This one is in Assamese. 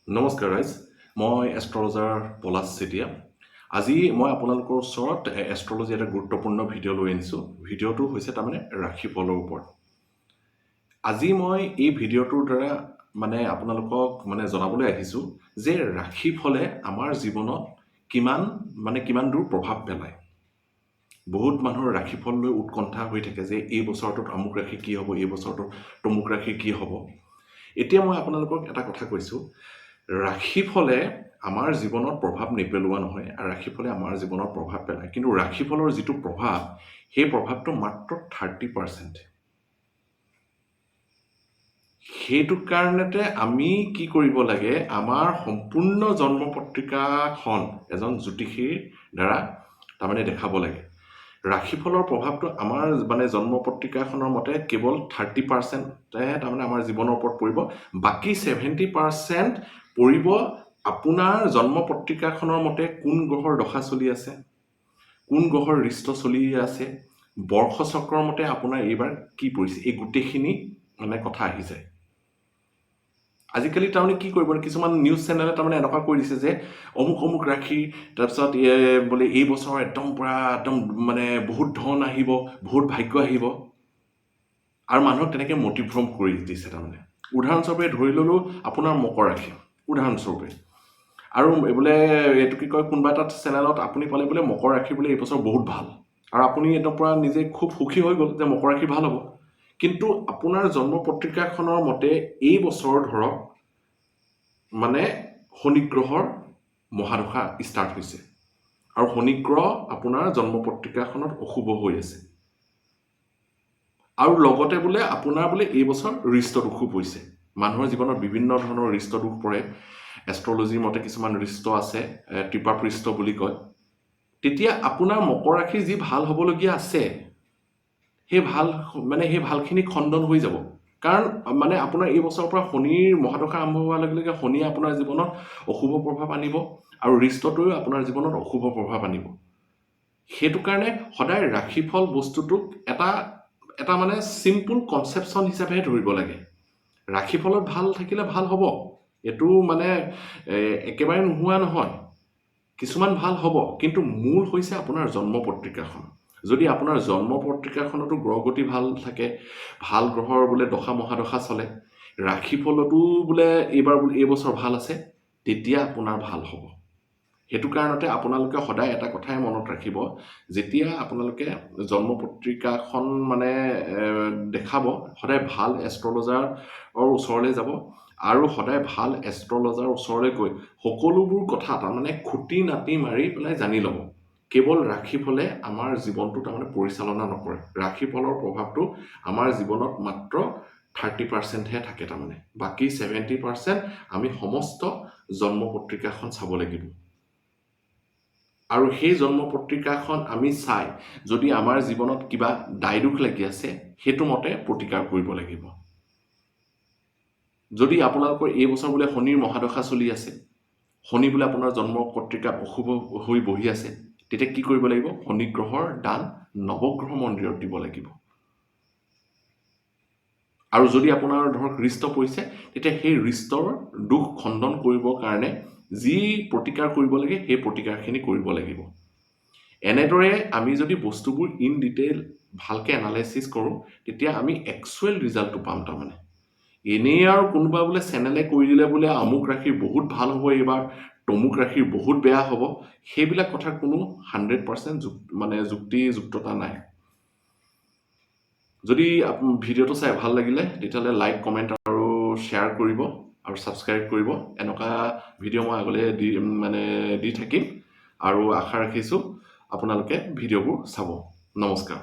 নমস্কাৰ ৰাইজ, মই এষ্ট্ৰলজাৰ পলাশ চেতিয়া। আজি মই আপোনালোকৰ ওচৰত এষ্ট্ৰলজি এটা গুৰুত্বপূৰ্ণ ভিডিঅ' লৈ আনিছোঁ। ভিডিঅ'টো হৈছে তাৰমানে ৰাশিফলৰ ওপৰত। আজি মই এই ভিডিঅ'টোৰ দ্বাৰা মানে আপোনালোকক মানে জনাবলৈ আহিছোঁ যে ৰাশিফলে আমাৰ জীৱনত কিমান মানে কিমান দূৰ প্ৰভাৱ পেলায়। বহুত মানুহৰ ৰাশিফল লৈ উৎকণ্ঠা হৈ থাকে যে এই বছৰটোত আমুক ৰাশি কি হ'ব, এই বছৰটোত তমুক ৰাশি কি হ'ব। এতিয়া মই আপোনালোকক এটা কথা কৈছোঁ, ৰাশিফলে আমাৰ জীৱনত প্ৰভাৱ নেপেলোৱা নহয় আৰু ৰাশিফলে আমাৰ জীৱনত প্ৰভাৱ পেলায়। কিন্তু ৰাশিফলৰ যিটো প্ৰভাৱ, সেই প্ৰভাৱটো মাত্ৰ 30%। সেইটো কাৰণতে আমি কি কৰিব লাগে? আমাৰ সম্পূৰ্ণ জন্ম পত্ৰিকাখন এজন জ্যোতিষীৰ দ্বাৰা তাৰমানে দেখাব লাগে। ৰাশিফলৰ প্ৰভাৱটো আমাৰ মানে জন্ম পত্ৰিকাখনৰ মতে কেৱল 30%হে তাৰমানে আমাৰ জীৱনৰ ওপৰত পৰিব। বাকী 70% পৰিব আপোনাৰ জন্ম পত্ৰিকাখনৰ মতে কোন গ্ৰহৰ দশা চলি আছে, কোন গ্ৰহৰ ৰিষ্ট চলি আছে, বৰ্ষচক্ৰৰ মতে আপোনাৰ এইবাৰ কি পৰিছে, এই গোটেইখিনি মানে কথা আহি যায়। আজিকালি তাৰমানে কি কৰিব, কিছুমান নিউজ চেনেলে তাৰমানে এনেকুৱা কৰি দিছে যে অমুক অমুক ৰাশি, তাৰপিছত বোলে এই বছৰ একদম পূৰা একদম মানে বহুত ধন আহিব, বহুত ভাগ্য আহিব আৰু মানুহক তেনেকৈ মতিভ্ৰম কৰি দিছে। তাৰমানে উদাহৰণস্বৰূপে ধৰি ল'লোঁ আপোনাৰ মকৰ ৰাশি উদাহৰণস্বৰূপে আৰু বোলে এইটো কি কয়, কোনোবা এটা চেনেলত আপুনি পালে বোলে মকৰ ৰাশি বোলে এই বছৰ বহুত ভাল আৰু আপুনি একদম পূৰা নিজে খুব সুখী হৈ গ'ল যে মকৰ ৰাশি ভাল হ'ব। কিন্তু আপোনাৰ জন্ম পত্ৰিকাখনৰ মতে এই বছৰ ধৰক মানে শনিগ্ৰহৰ মহাদশা ষ্টাৰ্ট হৈছে আৰু শনিগ্ৰহ আপোনাৰ জন্ম পত্ৰিকাখনত অশুভ হৈ আছে আৰু লগতে বোলে আপোনাৰ বোলে এই বছৰ ৰিষ্ট দোষো পৰিছে। মানুহৰ জীৱনত বিভিন্ন ধৰণৰ ৰিষ্ট দোষ পৰে। এষ্ট্ৰলজিৰ মতে কিছুমান ৰিষ্ট আছে, ত্ৰিপাপৃষ্ট বুলি কয়। তেতিয়া আপোনাৰ মকৰ ৰাশি যি ভাল হ'বলগীয়া আছে, সেই ভাল মানে সেই ভালখিনি খণ্ডন হৈ যাব। কাৰণ মানে আপোনাৰ এই বছৰৰ পৰা শনিৰ মহাদশা আৰম্ভ হোৱাৰ লগে লগে শনিয়ে আপোনাৰ জীৱনত অশুভ প্ৰভাৱ আনিব আৰু ৰিষ্টটোৱেও আপোনাৰ জীৱনত অশুভ প্ৰভাৱ আনিব। সেইটো কাৰণে সদায় ৰাশিফল বস্তুটোক এটা এটা মানে চিম্পুল কনচেপশ্যন হিচাপেহে ধৰিব লাগে। ৰাশিফলত ভাল থাকিলে ভাল হ'ব, এইটো মানে একেবাৰে নোহোৱা নহয়, কিছুমান ভাল হ'ব। কিন্তু মূল হৈছে আপোনাৰ জন্ম পত্ৰিকাখন। যদি আপোনাৰ জন্ম পত্ৰিকাখনতো গ্ৰহগতি ভাল থাকে, ভাল গ্ৰহৰ বোলে দশা মহাদশা চলে, ৰাশিফলতো বোলে এইবাৰ বোলে এইবছৰ ভাল আছে, তেতিয়া আপোনাৰ ভাল হ'ব। সেইটো কাৰণতে আপোনালোকে সদায় এটা কথাই মনত ৰাখিব, যেতিয়া আপোনালোকে জন্ম পত্ৰিকাখন মানে দেখাব, সদায় ভাল এষ্ট্ৰলজাৰৰ ওচৰলৈ যাব আৰু সদায় ভাল এষ্ট্ৰলজাৰ ওচৰলৈ গৈ সকলোবোৰ কথা তাৰমানে খুটি নাটি মাৰি পেলাই জানি ল'ব। কেৱল ৰাশিফলে আমাৰ জীৱনটো তাৰমানে পৰিচালনা নকৰে। ৰাশিফলৰ প্ৰভাৱটো আমাৰ জীৱনত মাত্ৰ 30%হে থাকে। তাৰমানে বাকী 70% আমি সমস্ত জন্ম পত্ৰিকাখন চাব লাগিব আৰু সেই জন্ম পত্ৰিকাখন আমি চাই যদি আমাৰ জীৱনত কিবা দায় দোষ লাগি আছে, সেইটো মতে প্ৰতিকাৰ কৰিব লাগিব। যদি আপোনালোকৰ এই বছৰ বোলে শনিৰ মহাদশা চলি আছে, শনি বোলে আপোনাৰ জন্ম পত্ৰিকাত অশুভ হৈ বহি আছে, তেতিয়া কি কৰিব লাগিব? শনি গ্ৰহৰ দান নৱগ্ৰহ মন্দিৰত দিব লাগিব। আৰু যদি আপোনাৰ ধৰক ৰিষ্ট পৰিছে, তেতিয়া সেই ৰিষ্টৰ দোষ খণ্ডন কৰিবৰ কাৰণে যি প্ৰতিকাৰ কৰিব লাগে, সেই প্ৰতিকাৰখিনি কৰিব লাগিব। এনেদৰে আমি যদি বস্তুবোৰ ইন ডিটেইল ভালকৈ এনালাইচিছ কৰোঁ, তেতিয়া আমি একচুৱেল ৰিজাল্টটো পাম। তাৰমানে এনেই আৰু কোনোবা বোলে চেনেলে কৰি দিলে বোলে আমুক ৰাশিৰ বহুত ভাল হ'ব এইবাৰ, তমুক ৰাশিৰ বহুত বেয়া হ'ব, সেইবিলাক কথাৰ কোনো 100% মানে যুক্তিযুক্ততা নাই। যদি ভিডিঅ'টো চাই ভাল লাগিলে, তেতিয়াহ'লে লাইক, কমেণ্ট আৰু শ্বেয়াৰ কৰিব আৰু ছাবস্ক্ৰাইব কৰিব। এনেকুৱা ভিডিঅ' মই আগলৈ দি মানে দি থাকিম আৰু আশা ৰাখিছোঁ আপোনালোকে ভিডিঅ'বোৰ চাব। নমস্কাৰ।